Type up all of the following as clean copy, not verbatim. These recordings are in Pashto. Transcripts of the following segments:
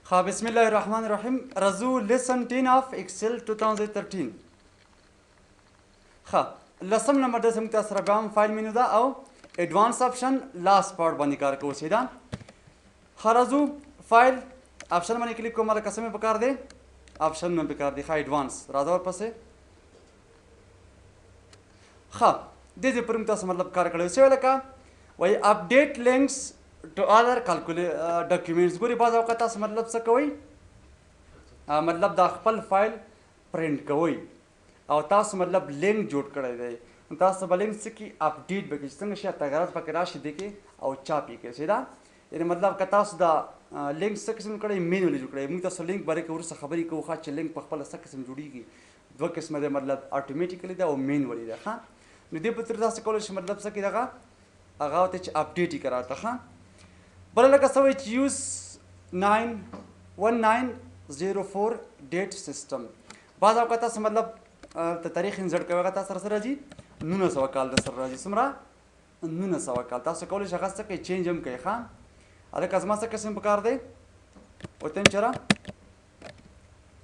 ها بسم الله الرحمن الرحیم. رزو lesson 10 of Excel 2013. ها لسم نمبر د څنګه تاسو سره بیا هم file menu ده او advance option last part باندې کار کوو. صحیح ده. ها رزو file option باندې کلیک کوم، لکه څه مې پکار دی، option مې پکار دی. ښه advance راځه ورپسې. ښه دې دې پر موږ تاسو مطلب کار کړی څه لکه وایي update links to other documents. ګوري بعض اوقات تاسو مطلب څه کوئ، مطلب دا خپل فایل پرنټ کوئ او تاسو مطلب لینک جوړ کړی دی، نو تاسو به لینک څه کړي update به کړي چې څنګه شي تغیرات پکې راشي دې کې او چاپ یې کړي. صحیح ده. یعنې مطلب که تاسو دا لینک څه قسم کړی، manually جوړ کړی، موږ تاسو لینک باره کې وروسته خبرې کوو ښه چې لینک په خپله څه قسم جوړېږي. دوه قسمه دی، مطلب automatically ده او manually ده. ښه نو دې په تر تاسو کولی شئ مطلب څه کړي دغه هغه ورته چې update یې کړه راته. ښه بله لکه څه وایي چې use 1904 date system. بعض اوقات تاسو مطلب ته تاریخ insert کوئ، هغه تاسو سره څه راځي 1900 کال در سره راځي. څومره؟ 1900 کال. تاسو کولی شئ هغه څه کوئ change هم کوئ. ښه هلکه زما څه قسم پکار دی ورته یم چې را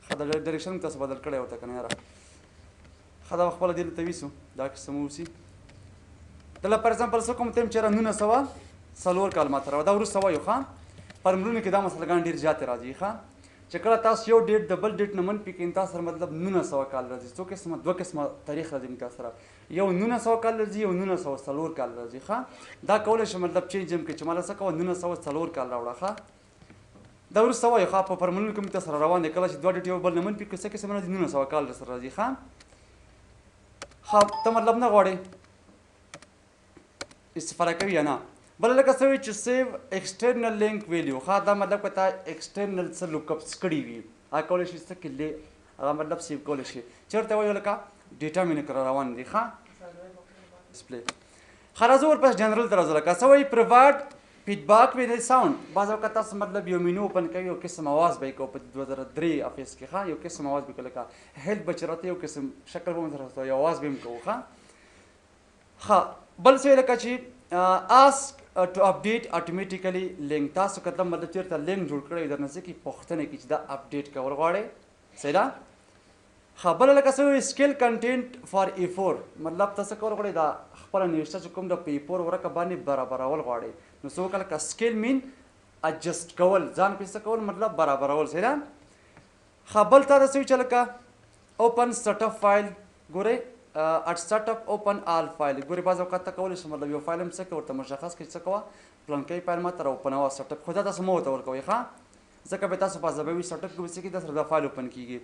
ښه د direction تاسو بدل کړی ورته که نه یاره. ښه دا به خپله دې ته ویسو دا قسم اوسي. دله for example څه کوم ته یم چې را 1904 کال ماته راوړه. دا وروسته وایو. ښه فرمولونو کې دا مسلګان ډېر زیاتې راځي. ښه چې کله تاسو یو date د بل date نه منفي کړئ، تاسو سره مطلب 1900 کال راځي. څو قسمه؟ دوه قسمه تاریخ راځي موږ تاسو سره، یو 1900 کال راځي، یو 1904 کال راځي. ښه دا کولی شي مطلب change هم کړي چې ماله څه کوه 1904 کال راوړه. ښه دا وروسته وایو. ښه په فرمولونو کې موږ تاسو سره روان دی، کله چې دوه date یو بل نه منفي کړو څه قسم راځي 1900 کال سره راځي. ښه ښه ته مطلب نه غواړې استفاده کوي یا نه. بله لکه څه وایي چې save external link value. ښه دا مطلب که تا external څه lookups کړي وي هغه کولی شي څه کې هغه مطلب save کولی شي. چېرته وایو لکه data menu کې روان دي. ښه display. ښه راځو ورپسې جنرل ته راځو. لکه څه وایي provide feedback with sound. بعض اوقات تاسو مطلب یو menu open کوي یو قسم اواز به یې کوو په 2003 Office کې. ښه یو قسم اواز به کوو لکه help به چې راته یو قسم شکل به هم راته یو اواز به هم کوو. ښه ښه بل څه لکه چې ask to update automatically link. تاسو که مطلب چېرته لینک جوړ کړی درنه څه کي پوښتنه کوي چې دا update کول غواړئ. صحیح ده. ښه بله لکه څه وایي scale content for A4. مطلب تاسو کول غواړئ دا خپله نوشته چې کوم ده په A4 ورقه باندې برابرول غواړئ، نو څه وکړه لکه scale mean adjust کول، ځان پې څه کول مطلب برابرول. صحیح ده. ښه بل تا داسې وي چې لکه open setup file. ګورئ at setup open all file. ګورې بعض اوقات ته کولی شي مطلب یو فایل هم څه کوي ورته مشخص کړي څه کوه پلانکی فایل ما ته را open وه setup، خو دا تاسو مه ورته ورکوئ. ښه ځکه به تاسو په ځبوي setup کې به څه کېږي دا سره دا فایل open کېږي.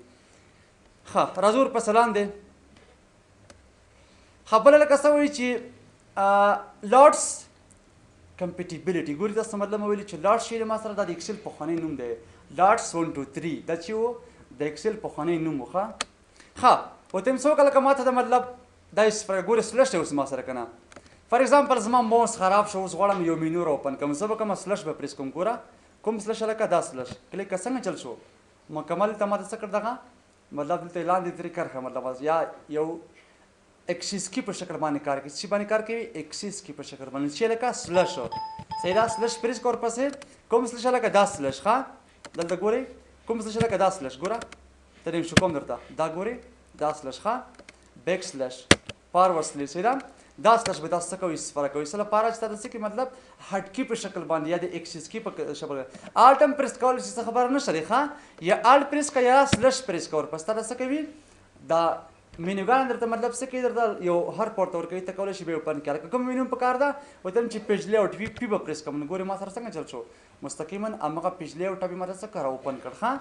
ښه راځو ورپسې لاندې. ښه بله لکه څه وایي چې lots compatibility. ګوري تاسو مطلب مې ویلي چې lots چې ما سره دا د Excel پخوانی نوم دی، lots 1 2 3 دا چې و د Excel پخوانی نوم و. ښه ښه ورته یم څه وکړه لکه ما ته د مطلب دا ګورې slash دی اوس ما سره که نه. for example زما موس خراب شو اوس غواړم یو menu را open کړم، زه به کوم slash به press کوم. ګوره کوم slash لکه دا slash click که څنګه چل شو مکمل ته ما ته څه کړ دغه مطلب دلته لاندې ترې کرښه مطلب یا یو access key په شکل باندې کار کوي. څه باندې کار کوي؟ access key په شکل باندې چې لکه slash. صحیح ده. slash press کړه ورپسې کوم slash لکه دا slash. ښه دلته ګورئ کوم slash لکه دا slash. ګوره ترې شو کوم درته دا ګورئ دا slash. ښه back slash forward slash. صحیح ده. دا slash به تاسو څه کوئ استفاده کوئ څه لپاره چې تاسو څه کې مطلب hot key په شکل باندې یا د access key په شکل Alt هم press کولی شي څه خبره نشته دی. ښه یا Alt press کړه یا slash press کړه ورپسې تاسو څه کوي دا مینوګان درته مطلب څه کوي درته یو هر پورته ورکوي ته کولی شي بیا open کړه. که کوم مینو په کار ده ورته چې page layout وي P به press کړم. نو ګورې ما سره څنګه چل شو مستقیما همغه page layout به ماته څه کړه open کړ. ښه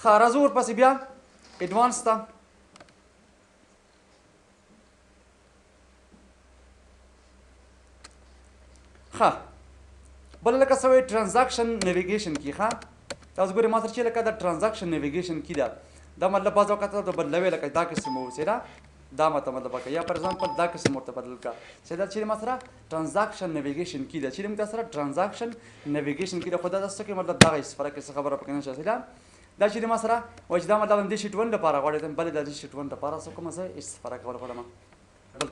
ښه راځو ورپسې بیا advance ته. ښه بله لکه څه وایي transaction navigation key. ښه تاسو ګورئ ما سره چې لکه دا transaction navigation key ده، دا مطلب بعض اوقات ته بدلوي لکه دا قسم اوسي ده دا ماته مطلب وکړه یا for example دا قسم ورته بدل کړه. چې دا چیرې ما سره transaction navigation key ده، چیرې موږ سره transaction navigation key ده. خو دا تاسو کې مطلب دغه استفاده کې څه خبره پکې نشته. صحیح ده. دا چې ما سره وایي چې دا مطلب د sheet 1 لپاره غواړم، بلې د sheet 1 لپاره څه کوم زه استفاده کول غواړم.